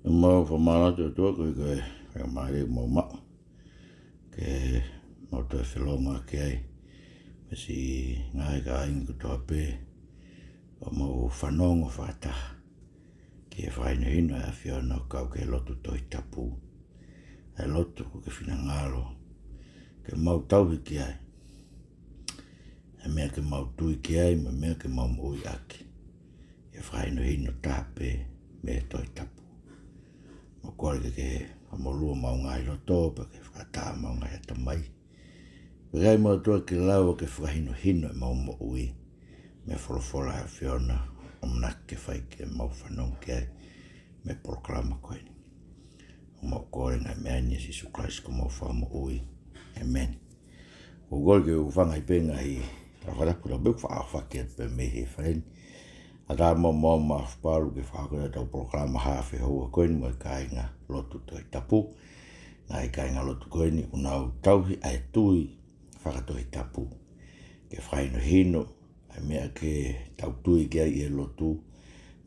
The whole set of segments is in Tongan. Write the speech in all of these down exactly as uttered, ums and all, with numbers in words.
Mau fakamālō atu ʻOtua koeʻuhi ko e faingamālie ʻoku mau maʻu ke mau toe felōngoaki ai mo siʻi ngaahi kāinga kotoa pē ʻoku mau fanongo fakataha ki he fakahinohino ʻa e ʻAfiona ʻo kau ki he lotu Tohi Tapu. ʻA e lotu ʻoku ke finangalo ke mau tauhi ki ai, ʻa e meʻa ke mau tui ki ai, mo e meʻa ke mau moʻui ʻaki, ʻi he fakahinohino taha pē mei he Tohi Tapu. Mau kole ke ke fakamolū homau ngaahi loto, pea ke fakataha homau ngaahi ʻatamai. Pea ʻai ʻOtua ke lava ke fakahinohino ʻemau moʻui mei he folofola ʻa e ʻAfiona ʻoku ʻamanaki ke fai ke mau fanongo ki ai mei he polokalama ko eni. ʻOku mau kole ngaahi meʻa ni ʻia Sīsū Kalaisi ko homau Fakamoʻui. ʻĒmeni. ʻOku ou kole ke u hūfanga ʻi he ngaahi talafakatapu pē ʻoku faʻa ʻohofaki atu pē mei he fale ni. ʻAtā mo e maama ʻa Fapalu ke fakahoko ʻetau polokalama haafe houa ko eni mo e kāinga lotu Tohi Tapu. Ngaahi kāinga lotu ko eni ʻoku nau tauhi ʻa e tui fakatohitapu ke fakahinohino ʻa e meʻa ke tau tui ki ai ʻi he lotu,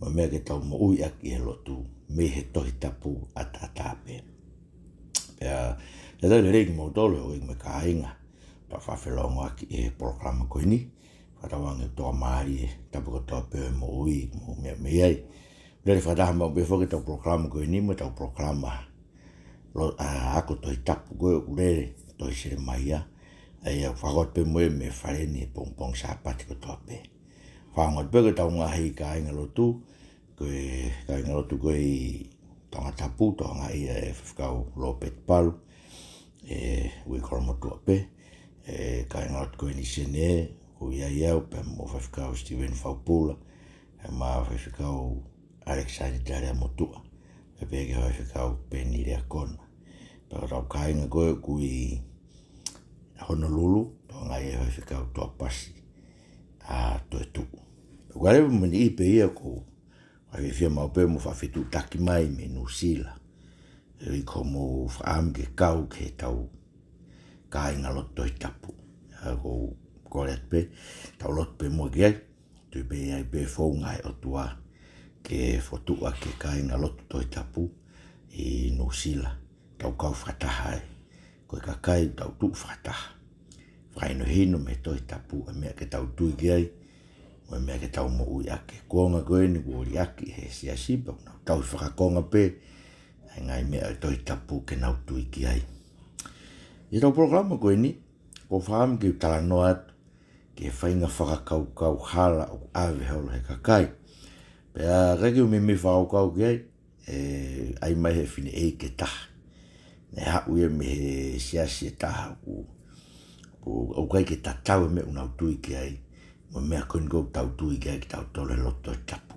mo e meʻa ke tau moʻui ʻaki ʻi he lotu, mei he Tohi Tapu ʻataʻatā pē. Pea, ʻe tau lelei kimoutolu ʻoku ʻi ai mo e kāinga ʻoku tau faʻa felōngoaki ʻi he polokalama ko eni. Fakatauange ʻoku tō mālie, tapu kotoa pē ʻo e moʻui, mo e meʻa mei ai. Lele fakataha maʻu pē foki ʻetau polokalama ko eni mo ʻetau polokalama lo-, ʻa, ako Tohi Tapu ko ē ʻoku lele, tohi Selemaia. ʻA ia ʻoku fakahoko pē mo ia mei he fale ni he pongipongi Sāpate kotoa pē. Fanongo pē ki heʻetau ngaahi kāinga lotu, ko e kāinga lotu ko ē ʻi Tongatapu, tokangaʻi ʻe Faifekau Lōpeti Palu, ʻe Ui Kolomotuʻa pē, ʻe kāinga lotu ko eni ʻi Senē, ʻoku ʻi ai au, pea mo Faifekau Steven Faupula, ʻe mo Faifekau ʻAlekisani Talea Motuʻa, pea pehē ki he Faifekau Peni Leakona. Pea ko ʻetau kāinga ko ē ʻoku ʻi Honolulu, tokangaʻi ʻe Faifekau Tuapasi ʻa Toetuʻu. Pea ko e leva mo e niʻihi pē ia ʻoku ou fiefia maʻu pē mo fakafetuʻutaki mai mei Nuʻusila. ʻE ʻi ai ko hoʻomou fakaʻamu ke kau ki heʻetau kāinga lotu Tohi Tapu. ʻA ia ʻoku ou kole atu pē, tau lotu pē mo ki ai, tui pē ʻe ʻi ai pē founga ʻa e ʻOtua ke fokotuʻu ʻaki e kāinga lotu Tohi Tapu ʻi Nuʻusila. Tau kau fakataha ai. Ko e kakai tau tuʻu fakataha. Fakahinohino mei he Tohi Tapu ʻa e meʻa ke tau tui ki ai, mo e meʻa ke tau moʻui ʻaki. Kuonga ko eni kuo liʻaki ʻe he siasi pea ʻoku nau tauhi fakakonga pē ʻa e ngaahi meʻa ʻo e Tohi Tapu ke nau tui ki ai. ʻI heʻetau polokalama ko eni, ʻoku ou fakaʻamu ke u talanoa atu ki he faʻahinga fakakaukau hala ʻoku ʻave holo ʻe he kakai. Pea ʻikai ke u meimei fakakaukau ki ai, ʻe ʻai mai ʻe he fineʻeiki ʻe taha. Naʻe haʻu ia mei he siasi ʻe taha ʻoku, ʻoku, ʻoku ʻikai ke tatau e meʻa ʻoku nau tui ki ai mo e meʻa ko eni ʻoku tau tui ki ai kitautolu he lotu Tohi Tapu.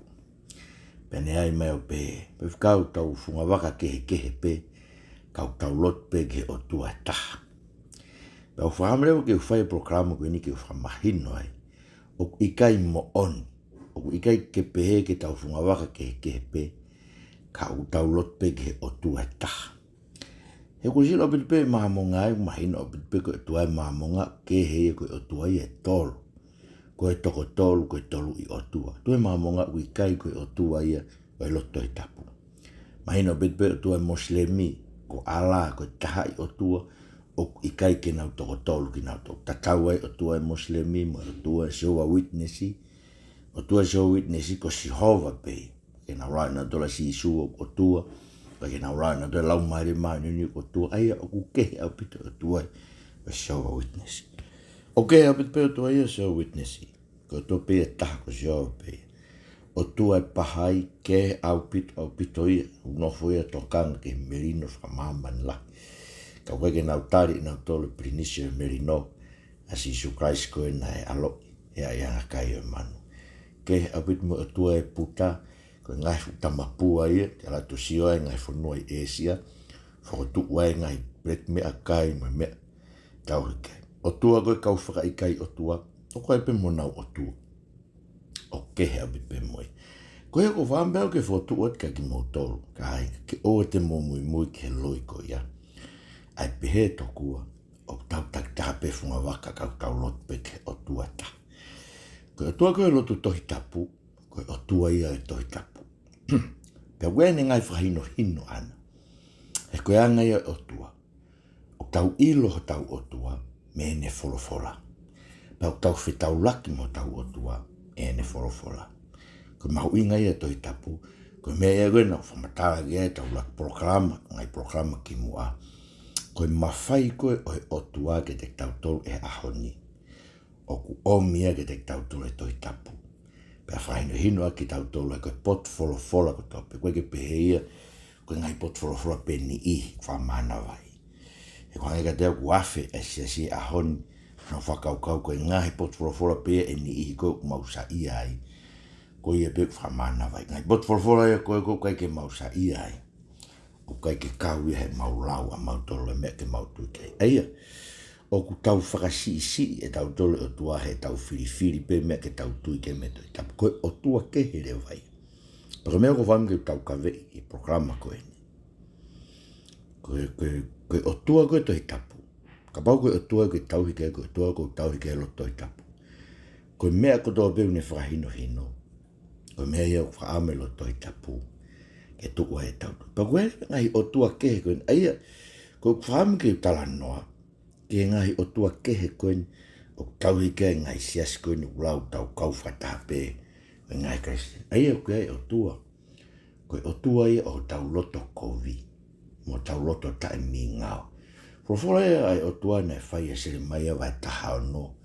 Pea ne ʻai mai ʻo pehē, pea fakau tau fungavaka kehekehe pē, ka ʻoku tau lotu pē ki he ʻOtua ʻe taha. Pea ʻoku ou fakaʻamu leva ke u fai e polokalama ko eni ke u fakamahino ai ʻoku ʻikai moʻoni, ʻoku ʻikai ke pehē ke tau fungavaka kehekehe pē, ka ʻoku tau lotu pē ki he ʻOtua ʻe taha. He ʻoku sio ʻaupito pē Māmonga ai, mahino ʻaupito pē ko e ʻOtua ʻa Māmonga, kehe ia ko e ʻOtua ia ʻe tolu. Ko e toko tolu, ko e toluʻi ʻotua. ʻOtua ʻa Māmonga ʻoku ʻikai ko e ʻOtua ia ʻo e lotu Tohi Tapu. Mahino ʻaupito pē ʻOtua ʻa e Mosilemi, ko ʻAla, ko e tahaʻi ʻotua, ʻoku ʻikai ke nau toko tolu kinautolu. Tatau ai ʻOtua ʻa e Mosilemi mo e ʻOtua ʻa e Jehovah Witness, ʻOtua ʻa e Jehovah Witness ko Sihova pē. Ke nau lau ʻe nautolu ʻa Sīsū ʻoku ʻOtua, pea ke nau lau ʻe nautolu ʻa e Laumālie Māʻoniʻoni ʻoku ʻOtua, ʻa ia ʻoku kehe ʻaupito ʻOtua ʻa e Jehovah Witness. ʻOku kehe ʻaupito pē ʻOtua ia ʻa e Jehovah Witness. Ko e ʻOtua pē ia ʻe taha ko Sihova pē ia. ʻOtua ʻa e pahai, kehe ʻaupito, ʻaupito ia, ʻoku nofo ia ʻo tokanga ki he melino fakamāmani lahi. Ka ʻoku ʻikai ke nau tali ʻe nautolu e pilinisi ʻo e melino, ʻa Sīsū Kalaisi ko ē naʻe ʻaloʻi ʻe he ʻaiʻanga kai ʻo e manu. Kehe ʻaupito mo e ʻOtua ʻa e puta, ko e ngaahi fuʻu tamapua ia, te lava ʻo sio ai e ngaahi fonua ʻi ʻĒsia, fokotuʻu ai e ngaahi peleti meʻakai mo e meʻa tauhi kai. ʻOtua ko e kau fakaʻikaiʻotua, ʻoku ʻi ai pē mo honau ʻotua. ʻOku kehe ʻaupito pē mo ia. Ko ia ʻoku ou fakaʻamu pē au ke fokotuʻu atu kia kimoutolu, kāinga, ke ʻoua te mou muimui ki he loi ko ia. ʻA e pehē tokua, ʻoku tau takitaha pē fungavaka ka ʻoku tau lotu pē ki he ʻOtua ʻe taha. Ko e ʻOtua ko ē ʻo e lotu Tohi Tapu, ko e ʻOtua ia ʻo e Tohi Tapu. Pea ko ʻene ngaahi fakahinohino ʻana. He ko e anga ia ʻo e ʻOtua. ʻOku tau ʻilo hotau ʻOtua mei heʻene folofola. Pea ʻoku tau fetaulaki mo hotau ʻOtua ʻi heʻene folofola. Ko e mahuʻinga ia ʻo e Tohi Tapu, ko e meʻa ia ko ē naʻa ku fakamatala ki ai ʻetau ʻuluaki polokalama, ngaahi polokalama kimuʻa. Ko e mafai ko ē ʻo e ʻOtua kiate kitautolu he ʻaho ni. ʻOku ʻomi ia kiate kitautolu ʻe he Tohi Tapu. Pea fakahinohino ʻaki kitautolu ʻe he potu folofola kotoa pē, ʻoku ʻikai ke pehē ia ko e ngaahi potu folofola pē ʻe niʻihi ʻoku fakamānavaʻi. He ʻoku hangē kiate au ʻoku afe e siasi he ʻaho ni, naʻa nau fakakaukau ko e ngaahi potu folofola pē ia ʻe niʻihi ko ē ʻoku mau saiʻia ai, ko ia pē ʻoku fakamānavaʻi. Ngaahi potu folofola ia ko ē ʻoku ʻikai ke mau saiʻia ai, ʻoku ʻikai ke kau ia heʻemau lau ʻamautolu e meʻa ke mau tui ki ai. ʻA ia, ʻoku tau fakasiʻisiʻi ʻe tautolu e ʻOtua heʻetau filifili pē meʻa ke tau tui ki ai mei he Tohi Tapu. Ko e ʻOtua kehe leva ia. Pea ko e meʻa ʻoku ou fakaʻamu ke tau kavei ʻi he polokalama ko eni. Ko e, ko e, ko e ʻOtua ko ē Tohi Tapu. Kapau ko e ʻOtua ʻoku ke tauhi ki ai, ko e ʻOtua ʻoku ou tauhi ki ai loto Tohi Tapu. Ko e meʻa kotoa pē ʻoku ne fakahinohino, ko e meʻa ia ʻoku fakaʻamu e loto Tohi Tapu ke tuku ai ʻetau tui. Pea ko e ngaahi ʻotua kehe ko eni, ʻa ia, ʻoku ou fakaʻamu ke talanoa ki he ngaahi ʻotua kehe ko eni ʻoku tauhi ki ai e ngaahi siasi ko eni ʻoku lau ʻoku tau kau fakataha pē mo e ngaahi Kalisitiane. ʻA ia, ʻoku ʻi ai e ʻOtua. Ko e ʻOtua ia ʻo hotau loto kovi mo hotau loto taʻemīngao. Folofola ia ʻa e ʻOtua naʻe fai ʻia Selemaia vahe taha ono,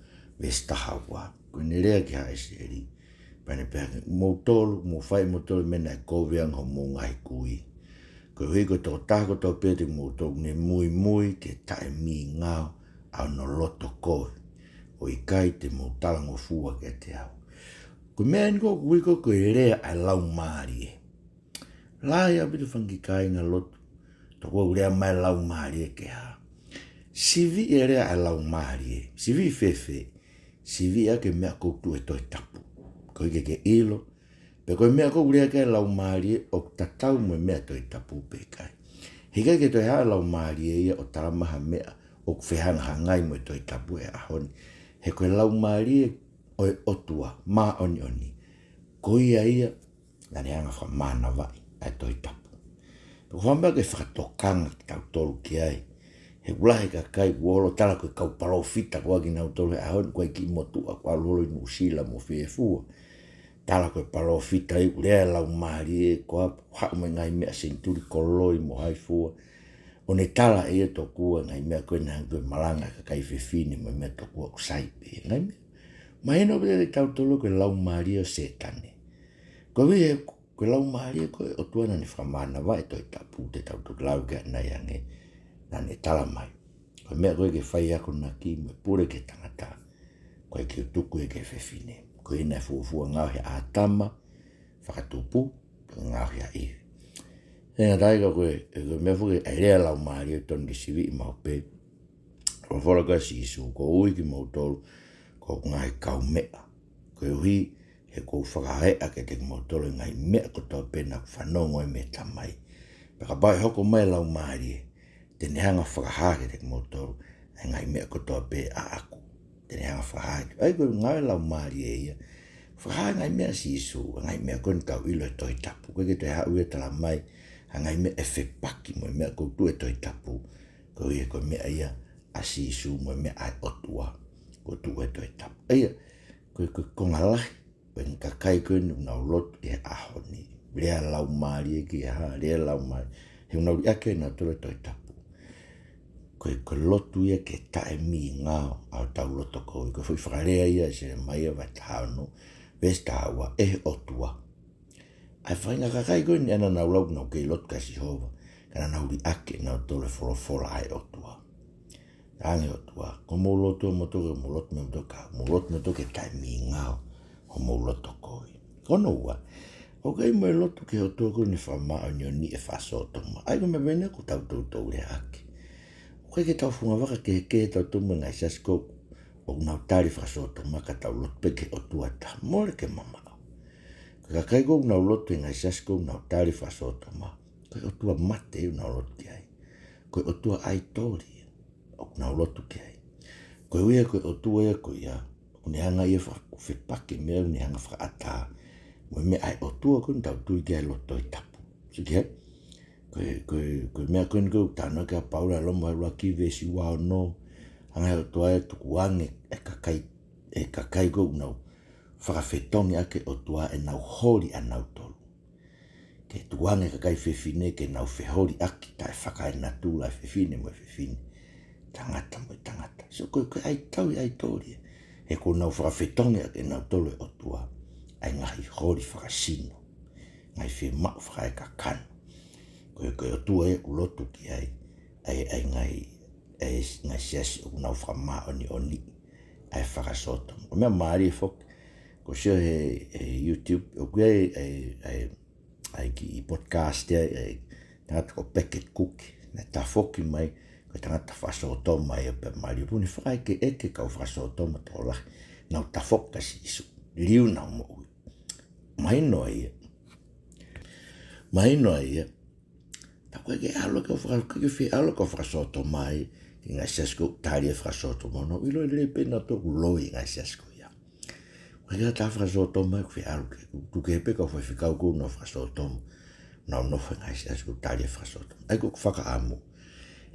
veesi taha ua. Ko ʻene lea ki Haʻa ʻIsileli, pea ne pehē ange, mou tolu, mou fai mou tolu meʻa naʻe kovi ange homou ngaahi kui. Koeʻuhi ko e tokotaha kotoa pē ʻiate kimoutolu ʻoku ne muimui ki he taʻemīngao ʻa hono loto kovi, ʻo ʻikai te mou talangofua kiate au. Ko e meʻa eni ʻoku ui ko e lea ʻa e laumālie. Lahi ʻaupito fanga kiʻi kāingalotu, tokua ʻoku lea mai e laumālie ke hā. Siviʻi e lea ʻa e laumālie. Siviʻi fēfē? Siviʻi ʻaki e meʻa ʻoku tuʻu he Tohi Tapu. Koeʻuhi ke ke ʻilo pe ko e meʻa ʻoku lea ki ai e laumālie ʻoku tatau mo e meʻa Tohi Tapu pe ʻikai. He ʻikai ke toe hā e laumālie ia ʻo tala mai ha meʻa ʻoku fehangahangai mo e Tohi Tapu he ʻaho ni. He ko e laumālie ʻo e ʻOtua māʻoniʻoni, ko ia ia naʻa ne hanga ʻo fakamānavaʻi ʻa e Tohi Tapu. Pea ʻoku ou fakaʻamu ke fakatokanga kitautolu ki ai. He ʻoku lahi e kakai ʻoku olo ʻo tala ko e kau palōfita koā kinautolu he ʻaho ni, ko e kiʻi motuʻa ʻoku ʻalu holo ʻi Nuʻusila mo fē fua. Tala ko e palōfita ia ʻoku lea e laumālie, ko e haʻu mo e ngaahi meʻa senituli koloi mo hai fua. ʻO ne tala ʻe ia tokua e ngaahi meʻa ko ē naʻe hangē ko e malanga ʻa e kakai fefine mo e meʻa tokua ʻoku sai pē. Ngaahi meʻa. Mahino pē kiate kitautolu ko e laumālie ʻo Sētane. Koeʻuhi he ko e laumālie ko ē ʻo e ʻOtua naʻa ne fakamānavaʻi e Tohi Tapu te tau toki lau ki ai ʻanai ange, naʻa ne tala mai, ko e meʻa ko ē ke fai akonaki mo e pule ki he tangata, ko e ke tuku ia ki he fefine. Ko ia naʻe fuofua ngaohi ʻa ʻĀtama, fakatupu, pea ngaohi ʻa ʻIvi. He ngata ai ka ko e, ko e meʻa foki ʻa e lea laumālie ʻoku totonu ke siviʻi maʻu pē. Folofola ko ē ʻa Sīsū, kuo u ui kimoutolu ko hoku ngaahi kaumeʻa. Koeʻuhi he kuo u fakahā kiate kimoutolu e ngaahi meʻa kotoa pē naʻa ku fanongo ai mei he Tamai. Pea kapau ʻe hoko mai e laumālie, te ne hanga ʻo fakahā kiate kimoutolu ʻa e ngaahi meʻa kotoa pē ʻaʻaku. Te ne hanga ʻo fakahā ki, ʻa ia ko e ngāue ʻa e laumālie ia. Fakahā e ngaahi meʻa ʻa Sīsū, e ngaahi meʻa ko eni ʻoku tau ʻilo he Tohi Tapu. ʻOku ʻikai ke toe haʻu ia ʻo tala mai ha ngaahi meʻa ʻe fepaki mo e meʻa ʻoku tuʻu he Tohi Tapu. Koeʻuhi ko e meʻa ia ʻa Sīsū mo e meʻa ʻa e ʻOtua ʻoku tuʻu he Tohi Tapu. ʻA ia, ko e, ko e konga lahi ʻo e kakai ko eni ʻoku nau lotu he ʻaho ni. Lea e laumālie ki he hā, lea e laumālie. He ʻoku nau liʻaki ʻe nautolu e Tohi Tapu. Ko e, ko e lotu ia ki he taʻemīngao ʻa hotau loto kovi. Ko e foʻi fakalea ia ʻa Selemaia vahe taha ono, veesi taha ua, ʻe he ʻOtua. ʻA e faʻahinga kakai ko eni naʻa nau lau ʻoku nau kei lotu kia Sihova, ka naʻa nau liʻaki ʻe nautolu e folofola ʻa e ʻOtua. Talaange ʻe he ʻOtua, ko hoʻomou lotu ʻamoutolu, ko hoʻomou lotu ʻamoutolu, ka mou lotu ʻamoutolu ki he taʻemīngao ʻo homou loto kovi. Ko hono ua, ʻoku ʻikai mo e lotu ki he ʻOtua ko eni fakamāʻoniʻoni e fakasōtoma. ʻA ia ko e meʻa pē eni ʻoku tau toutou leaʻaki. ʻOku ʻikai ke tau fungavaka kehekehe tautolu mo e ngaahi siasi ko ē ʻoku nau tali fakasōtoma ka tau lotu pē ki he ʻotua taha. Mole ke mamaʻo. Ko e kakai ko ē ʻoku nau lotu he ngaahi siasi ko ē ʻoku nau tali fakasōtoma, ko e ʻotua mate ia ʻoku nau lotu ki ai. Ko e ʻotua ʻaitoli ia ʻoku nau lotu ki ai. Koeʻuhi ko e ʻotua ia ko ia ʻoku ne hanga ia ʻo fa-, fepaki e meʻa, ʻoku ne hanga ʻo fakaʻatā mo e meʻa ʻa e ʻOtua ko eni ʻoku tau tui ki ai he lotu Tohi Tapu. Sio ki ai. Ko e, ko e, ko e meʻa ko eni ʻoku talanoa ki ai ʻa Paula ʻi Loma ʻuluaki veesi ua ono. Hanga ʻe he ʻOtua ʻo tukuange e kakai, e kakai ʻoku nau fakafetongi ʻaki e ʻOtua ʻenau holi ʻanautolu. Ke tukuange e kakai fefine ke nau feholi ʻaki taʻefakaenatula e fefine mo e fefine, tangata mo e tangata. So ko e, ko e ʻai tau e ʻai tōlia. He ʻoku nau fakafetongi ʻaki ʻe nautolu e ʻOtua ʻa e ngaahi holi fakasino, ngaahi fiemaʻu fakaekakano. Ko e, ko e ʻOtua ia ʻoku lotu ki ai ʻa e, ʻa e ngaahi, ʻa e ngaahi siasi ʻoku nau fakamāʻoniʻoniʻi ʻa e fakasōtoma. Ko e meʻa mālie foki, ko e sio he, he YouTube, ʻoku ʻi ai e, e, e, e kiʻi podcast ia, e tangata ko Becket Cook, naʻe tafoki mai ko e tangata fakasōtoma ia pea mālie pē ʻene fakaʻekeʻeke e kau fakasōtoma tokolahi naʻa nau tafoki kia Sīsū, liliu ʻenau moʻui. Mahino ia. Mahino ia. Ka ʻoku ʻikai ke ʻalu e kau faka-, ʻikai ke fie ʻalu e kau fakasōtoma ia ki he ngaahi siasi ʻoku tali e fakasōtoma. Nau ʻilo lelei pē nautolu ʻoku loi e ngaahi siasi ko ia. ʻOku ʻikai ke ʻi ai ha taha fakasōtoma ʻoku fie ʻalu ki ai. Tuku kehe pē kau faifekau ʻoku nau fakasōtoma, nau nofo he ngaahi siasi ʻoku tali e fakasōtoma. ʻA ia ko ʻeku fakaʻamu,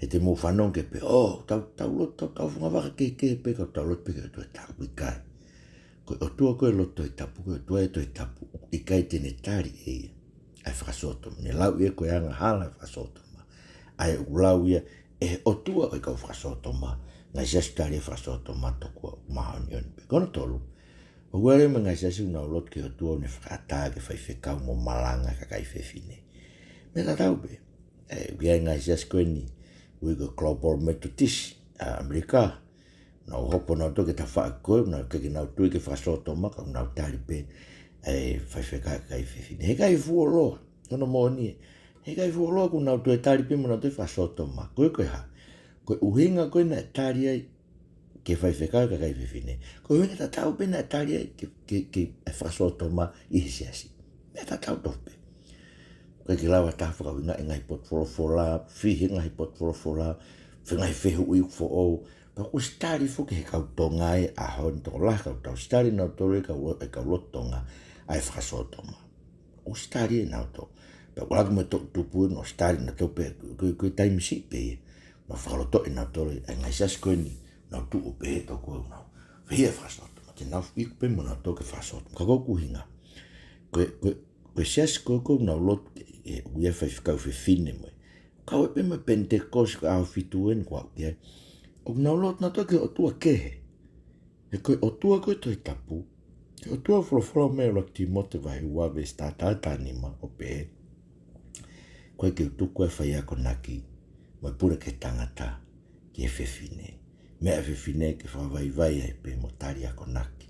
he te mou fanongo ki ai pē, ʻō, tau, tau lotu, tau, tau funga vaka kehekehe pē, kau tau lotu pē ki he ʻOtua. ʻIkai. Ko e ʻOtua ko ē ʻi he Tohi Tapu, ko e ʻOtua ʻi he Tohi Tapu, ʻoku ʻikai te ne tali ʻe ia ʻa e fakasōtoma. Ne lau ia ko e angahala e fakasōtoma. ʻA ia ʻoku lau ia ʻe he ʻOtua ʻo e kau fakasōtoma, ngaahi siasi tali e fakasōtoma tokua ʻoku māʻoniʻoni pē. Ko hono tolu, ʻoku ʻi ai mo e ngaahi siasi ʻoku nau lotu ki he ʻOtua ʻo ne fakaʻatā ke faifekau mo malanga e kakai fefine. Meʻa tatau pē. ʻE, ʻoku ʻi ai e ngaahi siasi ko eni, ui ko e Global Methodist ʻa ʻAmelika. Nau hopo nautolu ki he tafaʻaki ko ē, nau ʻikai ke nau tui ki he fakasōtoma, ka nau tali pē e faifekau e kakai fefine. He ʻikai fuoloa, ko hono moʻoni ē. He ʻikai fuoloa ʻoku nau toe tali pē mo nautolu e fakasōtoma. Ko e, ko e hā? Ko e ʻuhinga ko ē naʻe tali ai ke faifekau e kakai fefine, ko e ʻuhinga tatau pē naʻe tali ai ke, ke, ke fakasōtoma ʻi he siasi. Meʻa tatau tofu pē. ʻOku ʻikai ke lava ha taha ʻo fakaʻuhingaʻi e ngaahi potu folofola, fihi e ngaahi potu folofola, fai e ngaahi fehuʻi foʻou. Pea ʻoku ʻosi tali foki ʻe he kau Tonga ʻi he ʻaho ni, tokolahi e kau tau ʻosi tali ʻe nautolu e kau lo-, e kau lotu Tonga ʻa e fakasōtoma. ʻOsi tali ʻe nautolu. Pea ʻoku ʻalu mo e toʻu tupu ʻo ʻosi tali ʻe nautolu pē, ko e, ko e taimi siʻi pē ia. Nau fakalotoʻi ʻe nautolu e ngaahi siasi ko eni, nau tuʻu pē he toko ʻo nau fai e fakasōtoma. Te nau iku pē mo nautolu ki he fakasōtoma. Ka ko ʻeku ʻuhinga, ko e, ko e, ko e siasi ko ē ʻoku nau lotu ki ai, ʻoku ʻi ai e faifekau fefine mo e. Kau ai pē mo e Penitekosi ko e ʻAho Fitu eni ʻoku ou aʻu ki ai. ʻOku nau lotu nautolu ki he ʻotua kehe. He ko e ʻOtua ko ē ʻi he Tohi Tapu, ko e ʻOtua ʻoku folofola mei he ʻuluaki Tīmote vahe ua veesi taha taha ki he taha nima ʻo pehē, ʻOku ʻikai ke u tuku ʻa e faiakonaki mo e pule ki he tangata, ki he fefine. Meʻa ʻa e fefine ke fakavaivai ai pē mo tali akonaki.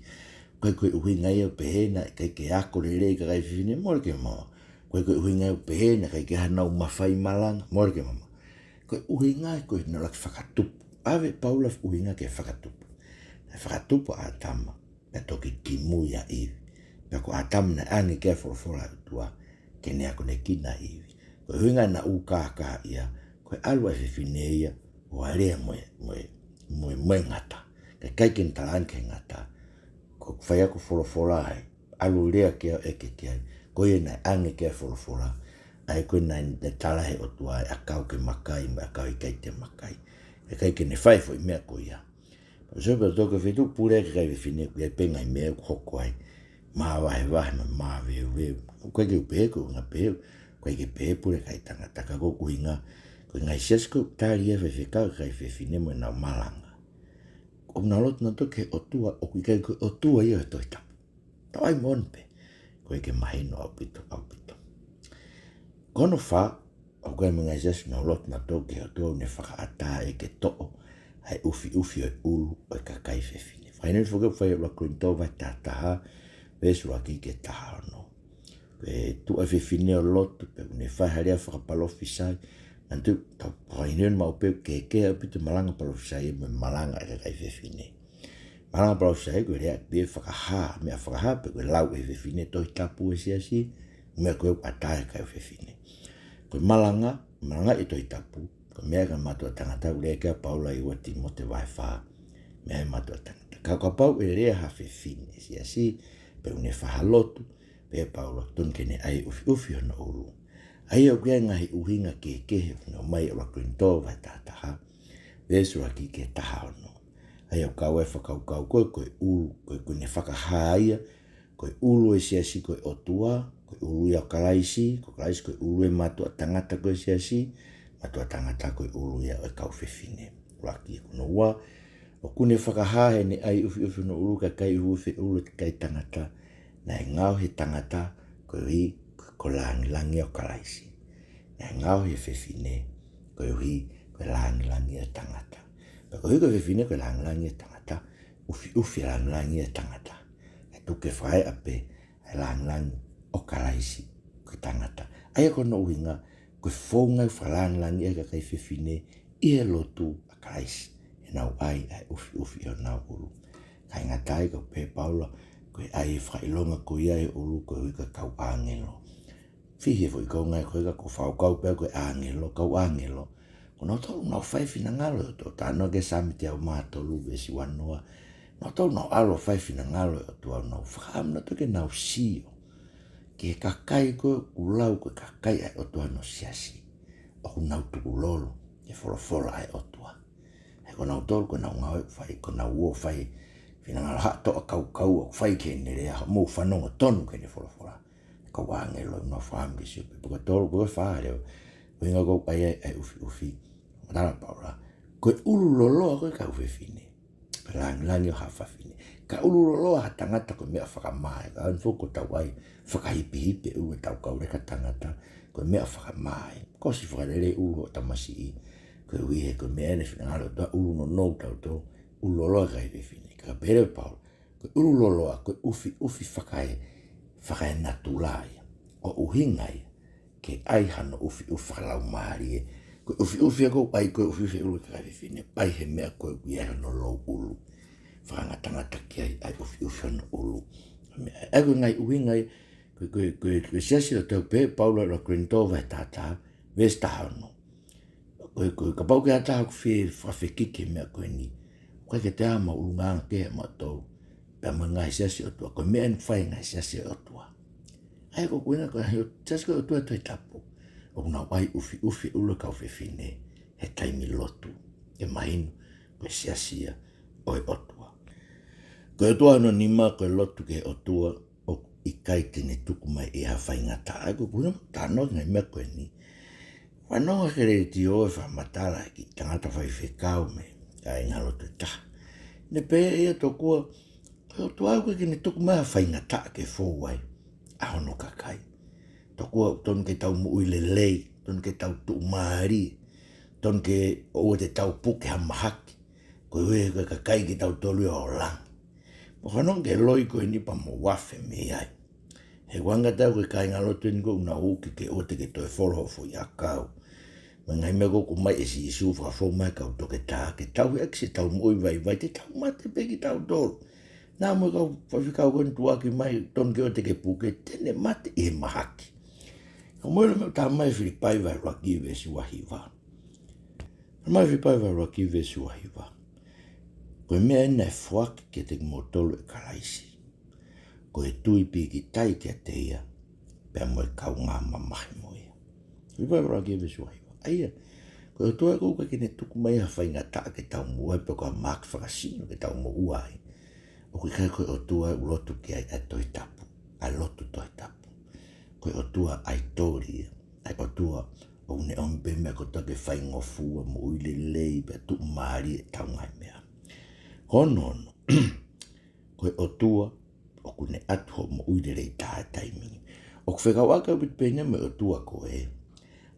ʻOku ʻikai ko e ʻuhinga ia ʻoku pehē naʻe ʻikai ke ako lelei e kakai fefine, mole ke mamaʻo. ʻOku ʻikai ko e ʻuhinga ia ʻoku pehē naʻe ʻikai ke ʻi ai haʻanau mafai malanga, mole ke mamaʻo. Ko e ʻuhinga ia ko e naʻe ʻuluaki fakatupu. ʻAve ʻe Paula e ʻuhinga ki he fakatupu. Naʻe fakatupu ʻa ʻĀtama, pea toki kimui ʻa ʻIvi. Pea ko ʻĀtama naʻe ʻoange ki ai e folofola ʻa e ʻOtua ke ne akonekina ʻa ʻIvi. Ko e ʻuhinga naʻe ʻū kākā ia, ko e ʻalu ʻa e fefine ia ʻo alea mo e, mo e, mo e, mo e ngata. Kae ʻikai ke ne talaange ki he ngata, ko e faiako folofola ē, ʻalu lea ke ʻeke ki ai. Ko ia naʻe ʻoange ki ai e folofola. ʻA ia ko ē naʻe, naʻe tala ʻe he ʻOtua e ʻakau ke makai mo e ʻakau ʻikai te makai. Kae ʻikai ke ne fai e foʻi meʻa ko ia. Pea sio pē ʻa e toki feituʻu pule ki he kakai fefine, ʻoku ʻi ai pē ngaahi meʻa ʻoku hoko ai. Māvahevahe mo māveuveu. ʻOku ʻikai ke u pehē ko e ʻuhinga pehē, ʻoku ʻikai ke pehē pule ki he kakai tangata, ka ko ʻeku ʻuhinga, ko e ngaahi siasi ʻoku tali ai e faifekau e kakai fefine mo ʻenau malanga, ʻoku nau lotu nautolu ki he ʻOtua ʻoku ʻikai ko e ʻOtua ia ʻo e Tohi Tapu. Tau ʻai moʻoni pē, ʻoku ʻikai ke mahino ʻaupito, ʻaupito. Ko hono fā, ʻoku ʻi ai mo e ngaahi siasi ʻoku nau lotu nautolu ki he ʻOtua ʻoku ne fakaʻatā ia ke toʻo ʻa e ʻufiʻufi ʻo e ʻulu ʻo e kakai fefine. Fakahinohino foki ʻoku fai ʻe ʻuluaki Kolinitō vahe taha taha, veesi ʻuluaki ki he taha ono. Ko e tuʻu ʻa e fefine ʻo lotu, pea ʻoku ne fai ha lea fakapalōfisai. Naʻa tau, tau fakahinohino maʻu pē ʻoku kehekehe ʻaupito e malanga palōfisai mo e malanga ʻa e kakai fefine. Malanga palōfisai ko e lea pē fakahā, meʻa fakahā pē ko e lau ʻe he fefine e Tohi Tapu ʻa e siasi, meʻa ko ē ʻoku ʻatā ʻe he kakai fefine. Ko e malanga, malanga ʻi he Tohi Tapu, ko e meʻa ʻa e mātuʻa tangata, ʻoku lea ki ai ʻa Paula ʻi ua Tīmote vahe fā, meʻa ʻa e mātuʻa tangata. Ka kapau ʻe lea ha fefine ʻi he siasi, pea ʻoku ne fai ha lotu, pehē ʻe Paula, totonu ke ne ʻai e ʻufiʻufi hono ʻulu. ʻA ia ʻoku ʻi ai e ngaahi ʻuhinga kehekehe ʻoku ne ʻomai ʻe ʻuluaki Kolinitō vahe taha taha, veesi ʻuluaki ki he taha ono. ʻA ia ʻoku kau ai e fakakaukau ko ē, ko e ʻulu, ko e, ʻoku ne fakahā ia, ko e ʻulu ʻo e siasi ko e ʻOtua, ko e ʻulu ia ʻo Kalaisi, ko Kalaisi ko e ʻulu ʻo e mātuʻa tangata ko e siasi, mātuʻa tangata ko e ʻulu ia ʻo e kau fefine. ʻUluaki. Ko hono ua, ʻoku ne fakahā heʻene ʻai ʻufiʻufi hono ʻulu, kae ʻikai ʻufiʻufi e ʻulu ʻo e kakai tangata, naʻe ngaohi e tangata koeʻuhi ko e lāngilangi ʻo Kalaisi. Naʻe ngaohi e fefine koeʻuhi ko e lāngilangi ʻo e tangata. Pea koeʻuhi ko e fefine ko e lāngilangi ʻo e tangata, ʻufiʻufi e lāngilangi ʻo e tangata. Kae tuku ke fakaeʻa pē ʻa e lāngilangi ʻo Kalaisi ki he tangata. ʻA ia ko hono ʻuhinga, ko e founga ia ʻoku fakalāngilangiʻi ai e kakai fefine ʻi he lotu ʻa Kalaisi, heʻenau ʻai ʻa e ʻufiʻufi ʻo honau ʻulu. ʻIkai ngata ai, ka ʻoku pehē ʻe Paula, ko e ʻai e fakaʻilonga ko ia ʻo e ʻulu koeʻuhi ko e kau ʻāngelo. Fihi e foʻi konga ko ē ka ʻoku ou fakakaukau pē au ko e ʻāngelo, kau ʻāngelo, ko kinautolu ʻoku nau fai e finangalo ʻo e ʻOtua. Talanoa ki ai e Saame teau mā tolu veesi uanoa. Kinautolu ʻoku nau ʻalu ʻo fai e finangalo ʻo e ʻOtua, ʻoku nau fakaʻamu nautolu ke nau sio ki he kakai ko ē ʻoku lau ko e kakai ʻa e ʻOtua hono siasi, ʻoku nau tukulolo ki he folofola ʻa e ʻOtua. He ko kinautolu ko ʻenau ngāue ʻoku fai, ko ʻenau ō ʻo fai e finangalo, haʻu ʻo toʻa kaukau ʻo fai ki heʻene lea, mou fanongo tonu ki heʻene folofola. Kau ʻāngelo ʻoku nau fakaʻamu ke sio pē. Pea ko e tolu, ko e fā leva, ʻuhinga ʻoku ʻai ai ʻa e ʻufiʻufi. Tala ʻe Paula, ko e ʻulu loloa ko ē ʻo e kau fefine, ko e lāngilangi ʻo ha fefine. Ka ʻulu loloa ha tangata ko e meʻa fakamā ia. Ka ʻoku ʻi ai foki ʻoku tau ʻai fakahipihipi e ʻulu ʻetau kau leka tangata, ko e meʻa fakamā ia. Ko e ʻosi fakalelei e ʻulu ʻo e tamasiʻi, koeʻuhi he ko e meʻa eni e finangalo ʻo e ʻOtua, ʻulu nounou tautolu, ʻulu loloa e kakai fefine. Ka pehē ʻe Paula, ko e ʻulu loloa, ko e ʻufiʻufi fakae, fakaenatula ia. ʻOku ʻuhinga ia ke ʻai hano ʻufiʻufi fakalaumālie. Ko e ʻufiʻufi ia ʻoku ʻai, ko e ʻufiʻufi e ʻulu ʻo e kakai fefine, ʻai he meʻa ko ē ʻoku ʻi ai hono louʻulu. Fakangatangata ki ai ʻa e ʻufiʻufi hono ʻulu. Meʻa, ʻa ia ko e ngaahi ʻuhinga ia, ko e, ko e, ko e, ko e siasi ʻo e ʻOtua, pehē ʻe Paula ʻi he ʻuluaki Kolinitō vahe taha taha, veesi taha ono. Ko e, ko e, kapau ko ha taha ʻoku fie fakafekiki he meʻa ko eni, ʻoku ʻikai ke toe ʻi ai ha ʻulungaanga kehe maʻatautolu pea mo e ngaahi siasi ʻo e ʻOtua, ko e meʻa eni ʻoku fai ʻe he ngaahi siasi ʻo e ʻOtua. ʻA ia ko e ʻuhinga ko e siasi ko ē ʻo e ʻOtua he Tohi Tapu, ʻoku nau ʻai ʻufiʻufi e ʻulu ʻo e kau fefine he taimi lotu, ke mahino ko e siasi ia ʻo e ʻOtua. Ko e ʻOtua hono nima, ko e lotu ki he ʻOtua, ʻoku ʻikai te ne tuku mai ʻe ia ha faingataʻa. ʻA ia ko e ʻuhinga ʻoku ou talanoa ki he ngaahi meʻa ko eni. Fanongo ki he letiō ʻo fakamatala e kiʻi tangata faifekau mei he kāingalotu ʻe taha. Ne pehē ʻe ia tokua, ko e ʻOtua ʻoku ʻikai ke ne tuku mai ha faingataʻa ke fou ai ʻa hono kakai. Tokua ʻoku tonu ke tau moʻui lelei, tonu ke tau tuʻumālie, tonu ke ʻoua te tau puke ha mahaki, koeʻuhi ko e kakai kitautolu ia ʻo langi. Mou fanongo ki he loi ko eni pea mou afe mei ai. He ʻoku anga tau ko e kāingalotu eni ʻoku nau uki ke ʻoua te ke toe folo hoʻo foʻi ʻakau. Mo e ngaahi meʻa ko ē ʻoku ʻomai ʻe Sīsū, fakafou mai e kau toketā, ke tauhi ʻaki siʻetau moʻui vaivai, te tau mate pē kitautolu. Naʻa mo e kau faifekau ko eni tuʻuaki mai, tonu ke ʻoua te ke puke, te ne mate ʻi he mahaki. Ka mou ʻilo e meʻa ʻoku talamai ʻe Filipai vahe ʻuluaki veesi ua hiva. Talamai ʻe Filipai vahe ʻuluaki veesi ua hiva, ko e meʻa eni naʻe foaki kiate kimoutolu ʻe Kalaisi, ko e tui pīkitai kiate ia, pea mo e kaungā mamahi mo ia. Filipai vahe ʻuluaki veesi ua hiva. ʻA ia, ko e ʻOtua ʻoku ʻikai ke ne tuku mai ha faingataʻa ke tau moʻua ai pe ko ha mahaki fakasino ke tau moʻua ai. ʻOku ʻikai ko e ʻOtua ʻoku lotu ki ai ʻa e Tohi Tapu, ʻa e lotu Tohi Tapu. Ko e ʻotua ʻaitoli ia, ʻa e ʻOtua ʻoku ne ʻomi pē meʻa kotoa ke faingofua, moʻui lelei, pea tuʻumālie ʻetau ngaahi meʻa. Ko hono ono, ko e ʻOtua ʻoku ne ʻatu hoʻo moʻui lelei taha he taimi ni. ʻOku fekauʻaki ʻaupito pē eni ia mo e ʻOtua ko ē,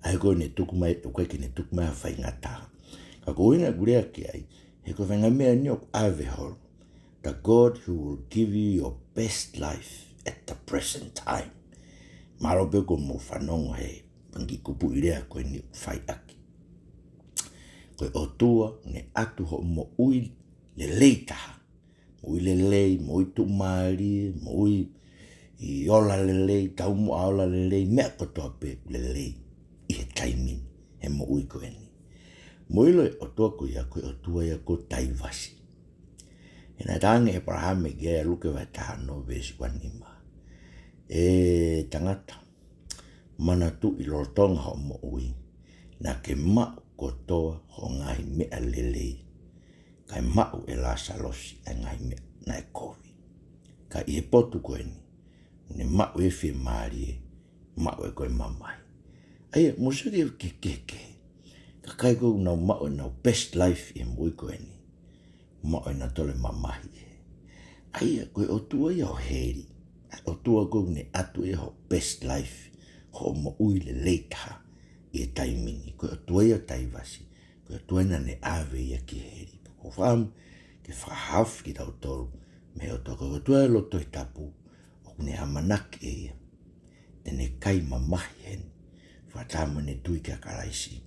ʻa ia ko ē ʻoku ne tuku mai, ʻoku ʻikai ke ne tuku mai ha faingataʻa. Ka ko e ʻuhinga ʻeku lea ki ai, he ko e faʻahinga meʻa eni ʻoku ʻave holo. The God who will give you your best life at the present time. Mālō pē ʻoku mou fanongo he pangi kupuʻi lea ko eni ʻoku fai ʻaki. Ko e ʻOtua ʻoku ne ʻatu hoʻo moʻui lelei taha. Moʻui lelei, moʻui tuʻumālie, moʻui ʻi he ola lelei, taumuʻa ola lelei, meʻa kotoa pē lelei ʻi he taimi ni, he moʻui ko eni. Mou ʻilo e ʻOtua ko ia, ko e ʻOtua ia ko Taivasi. He naʻe talaange ʻe ʻĒpalahame ki ai ʻa Luke vahe taha ono veesi ua nima, ʻE tangata, Manatuʻi lolotonga hoʻo moʻui, naʻa ke maʻu kotoa hoʻo ngaahi meʻa lelei, kae maʻu ʻe Lāsalosi ʻa e ngaahi meʻa naʻe kovi. Ka ʻi he potu ko eni, ne maʻu e fiemālie, maʻu ʻe koe mamahi. ʻA ia, mou sio ki he kehekehe. Kakai ko ē ʻoku nau maʻu ʻenau best life ʻi he moʻui ko eni, maʻu ʻenautolu e mamahi. ʻA ia, ko e ʻotua ia ʻo heli. ʻA e ʻotua ko ē ʻoku ne ʻatu ʻi hoʻo best life, hoʻo moʻui lelei taha ʻi he taimi ni. Ko e ʻotua ia ʻo Taivasi, ko e ʻotua ia naʻa ne ʻave ia ki heli. Ko e fakaʻamu ke fakahaofi kitautolu mei he ʻotua. Ko e ʻotua ʻo e lotu Tohi Tapu, ʻoku ne ʻamanaki ʻe ia te ne kai mamahi heni, fakataha mo ʻene tui kia Kalaisi.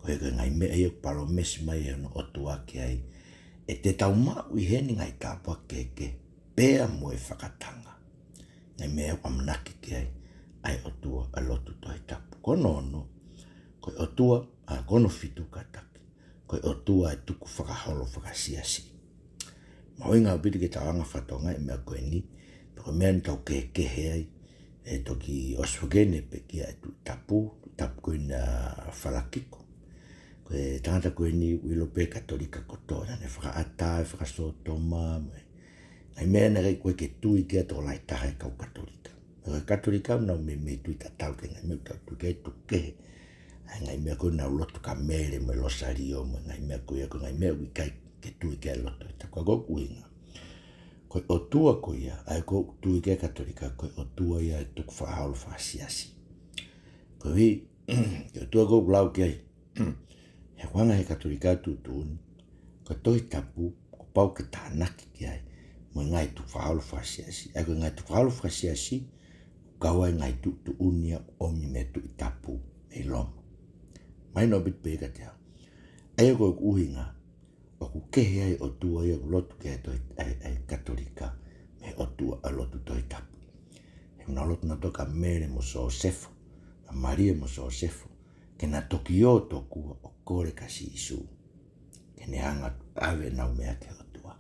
Koeʻuhi ko e ngaahi meʻa ia ʻoku palōmesi mai ʻe hono ʻOtua ki ai, ʻe te tau maʻu ʻi heni ngaahi tāpuaki kehekehe, pea mo e fakatanga. Ngaahi meʻa ʻoku ʻamanaki ki ai ʻa e ʻotua ʻo e lotu Tohi Tapu. Ko hono ono, ko e ʻotua, ʻa, ko hono fitu kātaki, ko e ʻotua ʻo e tukufakaholo fakasiasi. Mahuʻinga ʻaupito ke tau hanga ʻo fakatokangaʻi e meʻa ko eni, pea ko e meʻa naʻa tau kehekehe ai, ʻe toki ʻosi foki eni e pekia ʻa e Tuʻi Tapu, Tuʻi Tapu ko ena Falakiko. Ko e tangata ko eni ʻoku ʻilo pē ʻe he Katolika kotoa, naʻa ne fakaʻatā e fakasōtoma, mo e ngaahi meʻa naʻe ʻikai ke tui ki ai tokolahi taha e kau Katolika. Ko e Katolika ʻoku nau meimei tui tatau ki he ngaahi meʻa ʻoku tau tui ki ai, tuku kehe ʻa e ngaahi meʻa ko ē ʻoku nau lotu kia Mele mo e Losalio mo e ngaahi meʻa ko ia, ko e ngaahi meʻa ʻoku ʻikai ke tui ki ai e lotu Tohi Tapu. Ka ko hoku ʻuhinga, ko e ʻotua ko ia ʻa ē ʻoku tui ki ai e Katolika, ko e ʻotua ia ʻo e tukufakaholo fakasiasi. Koeʻuhi, ko e ʻotua ʻoku ou lau ki ai, he ʻoku hanga ʻe he Katolika ʻo tuʻutuʻuni, ko e Tohi Tapu kuo pau ke tānaki ki ai mo e ngaahi tukufakaholo fakasiasi. ʻA ia ko e ngaahi tukufakaholo fakasiasi, ʻoku kau ai e ngaahi tuʻutuʻuni ia ʻoku ʻomi mei he Tuʻi Tapu ʻi Loma. Mahino ʻaupito pē kiate au. ʻA ia ko hoku ʻuhinga, ʻoku kehe ai e ʻotua ia ʻoku lotu ki ai e Tohi, ʻa e, ʻa e Katolika, mei he ʻotua ʻo e lotu Tohi Tapu. He ʻoku nau lotu nautolu kia Mele mo Sosefo, kia Malia mo Sosefo, ke na toki ō tokua ʻo kole kia Sīsū ke ne hanga ʻo ʻave ʻenau meʻa ki he ʻOtua.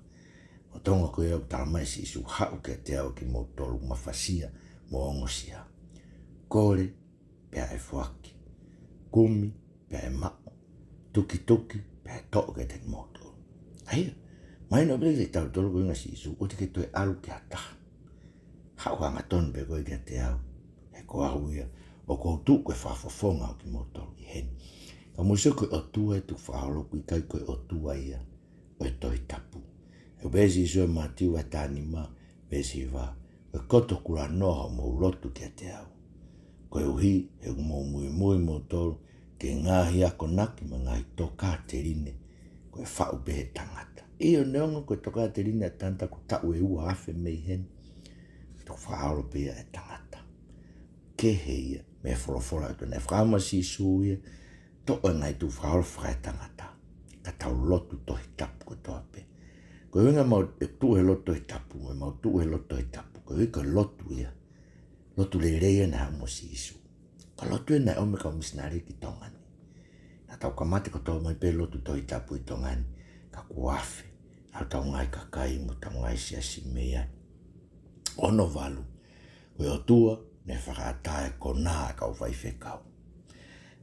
Lolotonga ko ia ʻoku talamai ʻe Sīsū, haʻu kiate au ʻa kimoutolu ʻoku mafasia mo ongosia. Kole, pea ʻe foaki. Kumi, pea ʻe maʻu. Tukituki, pea ʻe toʻo kiate kimoutolu. ʻA ia, mahino ʻaupito kiate kitautolu ko e ʻuhinga ʻa Sīsū, ʻoua te ke toe ʻalu ki ha taha. Haʻu hangatonu pē koe kiate au, he ko au ia ʻoku ou tuʻu ko e fakafofonga ʻo kimoutolu ʻi heni. Ka mou sio, ko e ʻotua ʻo e tukufakaholo, ʻoku ʻikai ko e ʻotua ia ʻo e Tohi Tapu. ʻOku pehē ʻe Sīsū ʻi he Mātiu vahe taha nima, veesi hiva, ko e koto kulanoa hoʻomou lotu kiate au, koeʻuhi he ʻoku mou muimui moutolu ki he ngaahi akonaki mo e ngaahi tokāteline ko e faʻu pē ʻe he tangata. ʻIo, neongo ko e tokāteline ʻa e tangata ʻoku taʻu ʻe ua afe mei heni, tukufakaholo pē ia ʻa e tangata. Kehe ia mei he folofola ʻa e ʻOtua. Naʻe fakaʻamu ʻa Sīsū ia, toʻo e ngaahi tukufakaholo fakaetangata, ka tau lotu Tohi Tapu kotoa pē. Ko e ʻuhinga ʻemau tuʻu he lotu Tohi Tapu, ʻemau tuʻu he lotu Tohi Tapu, koeʻuhi ko e lotu ia, lotu lelei ia naʻe haʻu mo Sīsū. Ko e lotu ia naʻe ʻomi ʻe he kau misinale ki Tonga ni. Naʻa tau kamata kotoa mai pē lotu Tohi Tapu ʻi Tonga ni, ka kuo afe ʻa hotau ngaahi kakai mo hotau ngaahi siasi mei ai. Ono valu, ko e ʻOtua naʻe fakaʻatā e konā ʻa e kau faifekau.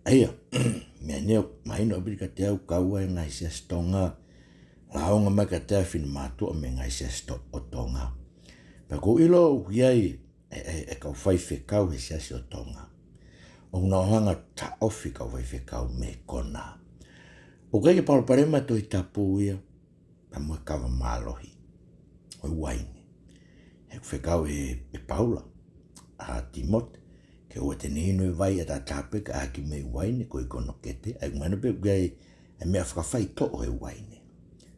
ʻA ia, meʻa ni ʻoku mahino ʻaupito kiate au, kau ai e ngaahi siasi Tonga, lāunga mai kiate au e finemātuʻa mei he ngaahi siasi to-, ʻo Tonga. Pea ʻoku ou ʻilo ʻoku ʻi ai e, e, e kau faifekau he siasi ʻo Tonga ʻoku nau hanga ʻo taʻofi e kau faifekau mei he konā. ʻOku ʻikai ke palopalema e Tohi Tapu ia pea mo e kava mālohi ʻo e uaine. He ʻoku fekau ʻe, ʻe Paula ʻa Tīmote ke ʻoua te ne inu e vai ʻataʻatā pē, kae ʻā hake mei he uaine koeʻuhi ko hono kete. ʻA ia ʻoku mahino pē ʻoku ʻi ai e meʻa fakafaitoʻo he uaine.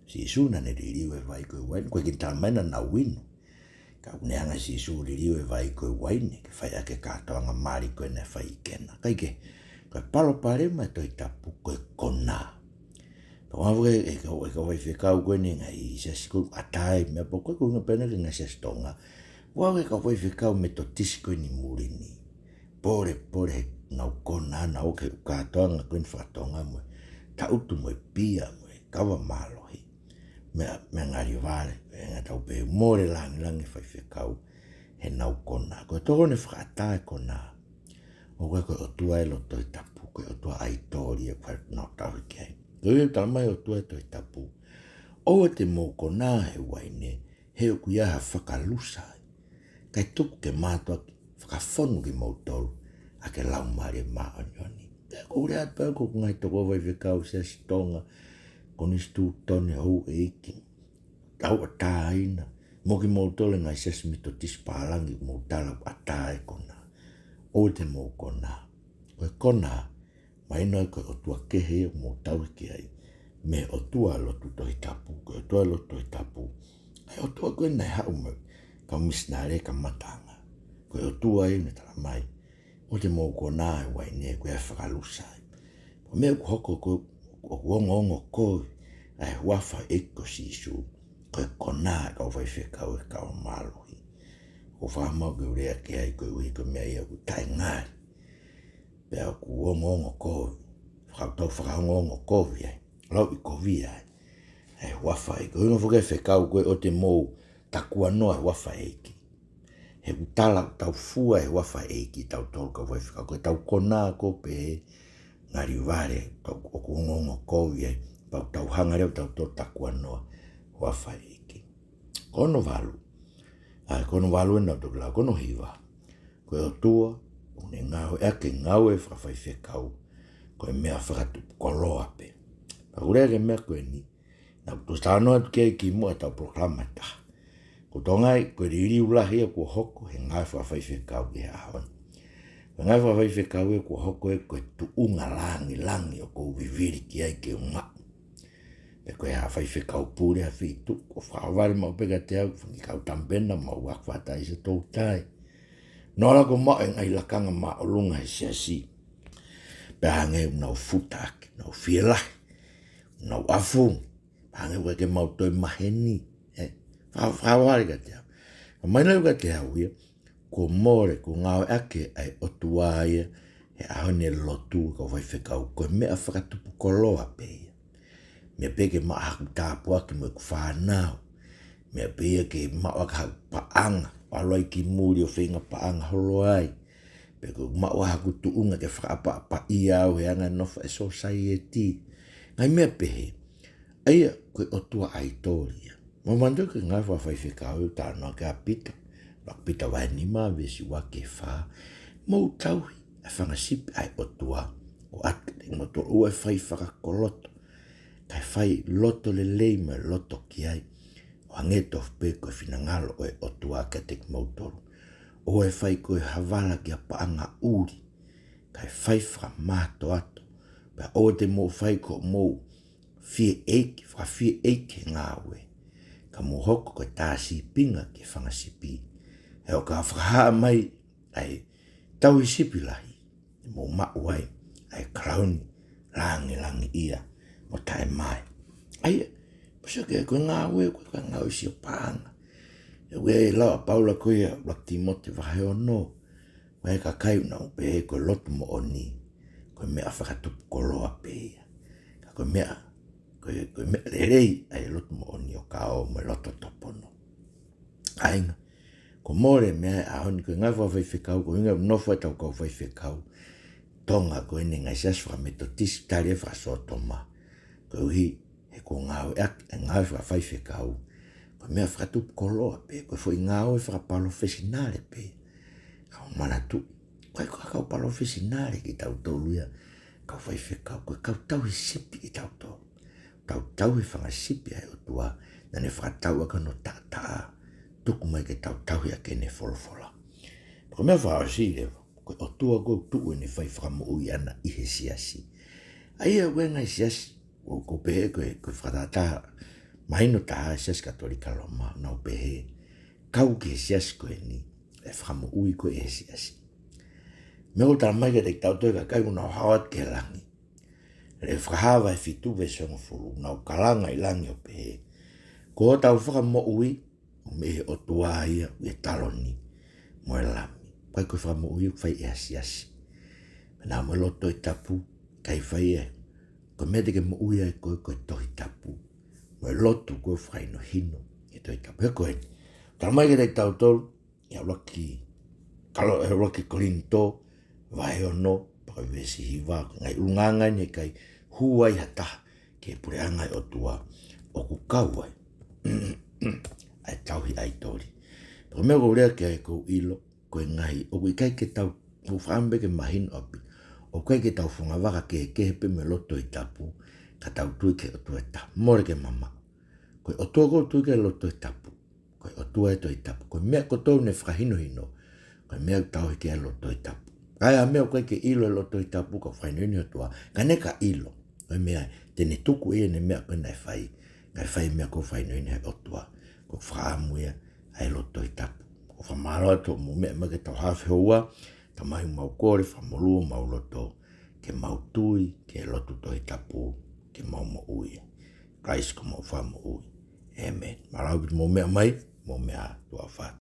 Sīsū naʻa ne liliu e vai ko e uaine, ʻoku ʻikai ke talamai naʻa nau inu. Ka ʻoku ne hanga ʻe Sīsū ʻo liliu e vai ko e uaine ke fai ʻaki e kātoanga mali ko ē naʻe fai ʻi Kena. Kae kehe, ko e palopalema e Tohi Tapu ko e konā. Pea ʻoku hanga foki e kau, e kau faifekau ko eni he ngaahi siasi ko ē ʻoku ʻatā e meʻa pau ko ē, ko e ʻuhinga pē ena ki he ngaahi siasi Tonga. ʻOku ʻi ai e kau faifekau Metotisi ko eni muli ni, pōlepole heʻenau konā, nau ō ki he kātoanga ko eni faka-Tonga mo e tangutu mo e pia mo e kava mālohi. Meʻa, meʻa ngali vale, ʻe ngata ʻo pehē mole lāngilangi e faifekau heʻenau konā. Ko e tokoni fakaʻatā e konā. ʻO ʻOku ʻikai ko e ʻOtua e lotu Tohi Tapu, ko e ʻotua ʻaitoli ia ʻoku nau tauhi ki ai. Ko ia ʻoku talamai ʻe he ʻOtua he Tohi Tapu, ʻoua te mou konā he uaine, he ʻoku ʻi ai ha fakalusa ai. Kae tuku ke mātuʻaki fakafonu kimoutolu ʻaki e Laumālie Māʻoniʻoni. Pea ʻoku ou lea atu pē au ki he ngaahi tokoua faifekau Siasi Tonga, Konisitūtone, houʻeiki, tauʻatāina, mo kimoutolu e ngaahi siasi Metotisi Pālangi, mou tala ʻoku ʻatā e konā. ʻOua te mou konā. Ko e konā, mahino ai ko e ʻotua kehe ia ʻoku mou tauhi ki ai mei he ʻOtua lotu Tohi Tapu, ko e ʻOtua lotu Tohi Tapu. ʻA e ʻOtua ko ē naʻe haʻu mei he kau misinale kamataʻanga. Ko e ʻOtua ia naʻe talamai, ʻoua te mou konā he uaine, ʻoku ʻi ai e fakalusa ai. Ko e meʻa ʻoku hoko ko ē, ʻoku ongoongo kovi ʻa e huafa ʻo e ʻEiki ko Sīsū, ko e konā e kau faifekau ʻo e kau mālohi. ʻOku ou fakamālō ke u lea ki ai koeʻuhi ko e meʻa ia ʻoku taʻengali. Pea ʻoku ongoongo kovi, faka-, tau fakaongoongo kovi ai, lauʻikovi ai ʻa e huafa ʻo e ʻEiki. Ko e ʻuhinga foki e fekau ko ē ʻoua te mou takuanoa he huafa ʻo e ʻEiki. He ʻoku tala ʻoku tau fua e huafa ʻo e ʻEiki ʻe tautolu kau faifekau. Ko ʻetau konā ko ē pē, ngali vale, ka ʻoku ongoongo kovi ai, pea ʻoku tau hanga leva ʻo tautolu takuanoa he huafa ʻo e ʻEiki. Ko hono valu. ʻA ia, ko hono valu ena ʻoku ou toki lau, ko hono hiva. Ko e ʻOtua ʻoku ne ngāueʻaki e ngāue fakafaifekau ko e meʻa fakatupu koloa pē. Pea ʻoku ou lea ki he meʻa ko eni, naʻá ku toki talanoa atu ki ai kimuʻa ʻetau polokalama ʻe taha. Ko e tōnga ia, ko e liliu lahi ia kuo hoko he ngāue fakafaifekau ki he ʻaho ni. Ko e ngāue fakafaifekau ia kuo hoko ia ko e tuʻunga langilangi ʻoku ou vivili ki ai ke u maʻu. Pea ko e hā, faifekau pule, ha feituʻu, ʻoku fakaʻohovale maʻu pē kiate au, fanga kau tamapena, mau ako fakataha ʻi Siaʻatoutai. Nau lava ʻo maʻu e ngaahi lakanga māʻolunga he siasi. Pea hangē ʻoku nau futa ʻaki, nau fielahi, nau ʻafungi, hangē ʻoku ʻikai ke mau toe maheni, ē. Fa-, fakaʻohovale kiate au. Ka mahino kiate au ia, kuo mole, kuo ngāueʻaki ʻe he ʻOtua ia he ʻaho ni e lotu, kau faifekau, ko e meʻa fakatupu koloa pē ia. Meʻa pē ke maʻu haku tāpuaki mo ʻeku fānau. Meʻa pē ia ke maʻu haku paʻanga, ʻalu ai ki muli ʻo feinga paʻanga holo ai. Pe ko e maʻu haku tuʻunga ke fakaʻapaʻapaʻia au he anga e nofo ʻa e sōsaieti. Ngaahi meʻa pehē. ʻA ia, ko e ʻotua ʻaitoli ia. Mou manatuʻi ko e ngāue fakafaifekau ʻoku ou talanoa ki ai ʻa Pita. ʻUluaki Pita vahe nima, veesi ua ki he fā. Mou tauhi ʻa e fanga sipi ʻa e ʻOtua, ʻoku ʻoatu kiate kimoutolu, ʻoua ʻe fai fakakoloto, kae fai loto lelei mo e loto ki ai, ʻo hangē tofu pē ko e finangalo ʻo e ʻOtua kiate kimoutolu. ʻOua ʻe fai ko e havala ki ha paʻanga ʻuli, kae fai fakamātoato. Pea ʻoua te mou fai ko hoʻomou fie ʻeiki, fakafie ʻeiki he ngāue, ka mou hoko ko e tā sīpinga ki he fanga sipi. He ʻo ka fakahā mai ʻa e tauhi sipi lahi, te mou maʻu ai ʻa e kalauni langilangiʻia mo taʻemae. ʻA ia, pea sio ki ai, ko e ngāue, ko e, ko e ngāue sio paʻanga. ʻOku ʻi ai e lau ʻa Paula ko ia, ʻuluaki Tīmote vahe ono, ʻa e kakai ʻoku nau pehē ko e lotu moʻoni ko e meʻa fakatupu koloa pē ia. Ka ko e meʻa, ko e, ko e meʻa lelei ʻa e lotu moʻoni ʻoku ʻi ai mo e loto tōpono. Kāinga, kuo mole e meʻa he ʻaho ni, ko e ngāue fakafaifekau, ko e ʻuhinga ʻoku nofo ai ʻetau kau faifekau Tonga ko eni he ngaahi siasi fakametotisi, tali e fakasōtoma. Koeʻuhi he kuo ngāueʻaki e ngāue fakafaifekau ko e meʻa fakatupu koloa pē, ko e foʻi ngāue fakapalofesinale pē. Ka mou manatuʻi, ʻoku ʻikai ko ha kau palofesinale kitautolu ia kau faifekau, ko e kau tauhi sipi kitautolu. Tau tauhi e fanga sipi ʻa e ʻOtua naʻá ne fakatau ʻaki hono taʻataʻa, tuku mai ke tau tauhi ʻaki ʻene folofola. Ko e meʻa fakaʻosi leva, ko e ʻOtua ʻoku tuʻu ʻene fai fakamoʻui ʻaʻana ʻi he siasi. ʻA ia, ʻoku ʻi ai e ngaahi siasi, ʻoku ou pehē ko e, ko e fakatātā mahino taha e Siasi Katolika Loma, ʻoku nau pehē, kau ki he siasi ko eni, ʻe fakamoʻui koe ʻe he siasi. Meʻa ʻoku talamai kiate kitautolu e kakai ʻoku nau hao atu ki he langi. Lea Fakahā vahe fitu veesi hongofulu, nau kalanga ʻi langi ʻo pehē, ko hotau fakamoʻui ʻoku mei he ʻOtua ia, ʻi he taloni mo e Lami. ʻIkai ko e fakamoʻui ʻoku fai ʻe ha siasi. Pea naʻa mo e lotu Tohi Tapu, ʻikai fai ia. Ko e meʻa te ke moʻui ai koe ko e Tohi Tapu, mo e lotu ko e fakahinohino ʻi he Tohi Tapu. He ko eni, talamai kiate kitautolu ʻi he ʻuluaki Kalo-, ʻuluaki Kolinitō vahe ono, pea ko e veesi hiva, ko e ngaahi ʻulungaanga ʻeni he ʻikai hū ai ha taha ki he puleʻanga ʻo e ʻOtua, ʻoku kau ai ʻa e tauhi ʻaitoli. Pea ko e meʻa ʻoku ou lea ki ai ʻoku ou ʻilo, ko e ngaahi, ʻoku ʻikai ke tau, ʻoku ou fakaʻamu pē ke mahino ʻaupito, ʻoku ʻikai ke tau fungavaka kehekehe pē mo e lotu Tohi Tapu, ka tau tui ki he ʻOtua ʻe taha. Mole ke mamaʻo. Ko e ʻOtua ʻoku ou tui ki ai he lotu Tohi Tapu, ko e ʻOtua ʻo e Tohi Tapu. Ko e meʻa kotoa ʻoku ne fakahinohino, ko e meʻa ʻoku tauhi ki ai e lotu Tohi Tapu. Ka ʻi ai ha meʻa ʻoku ʻikai ke ʻilo he lotu Tohi Tapu, ka ʻoku fakahinohino ʻe he ʻOtua, ka ne ka ʻilo. Ko e meʻa, te ne tuku ʻe ia ʻene meʻa ko ē naʻe fai, kae fai e meʻa ʻoku fakahinohino ʻe he ʻOtua. ʻOku ou fakaʻamu ia ʻa e lotu Tohi Tapu. ʻOku ou fakamālō atu hoʻomou meʻa mai ke tau haʻu he houa, Tamai, mau kole fakamolū homau loto, ke mau tui ki he lotu Tohi Tapu, ke mau moʻui. Kalaisi ko homau Fakamoʻui. ʻĒmeni. Mālō ʻaupito hoʻomou meʻa mai, mou meʻa ā, tuʻa ʻofa atu.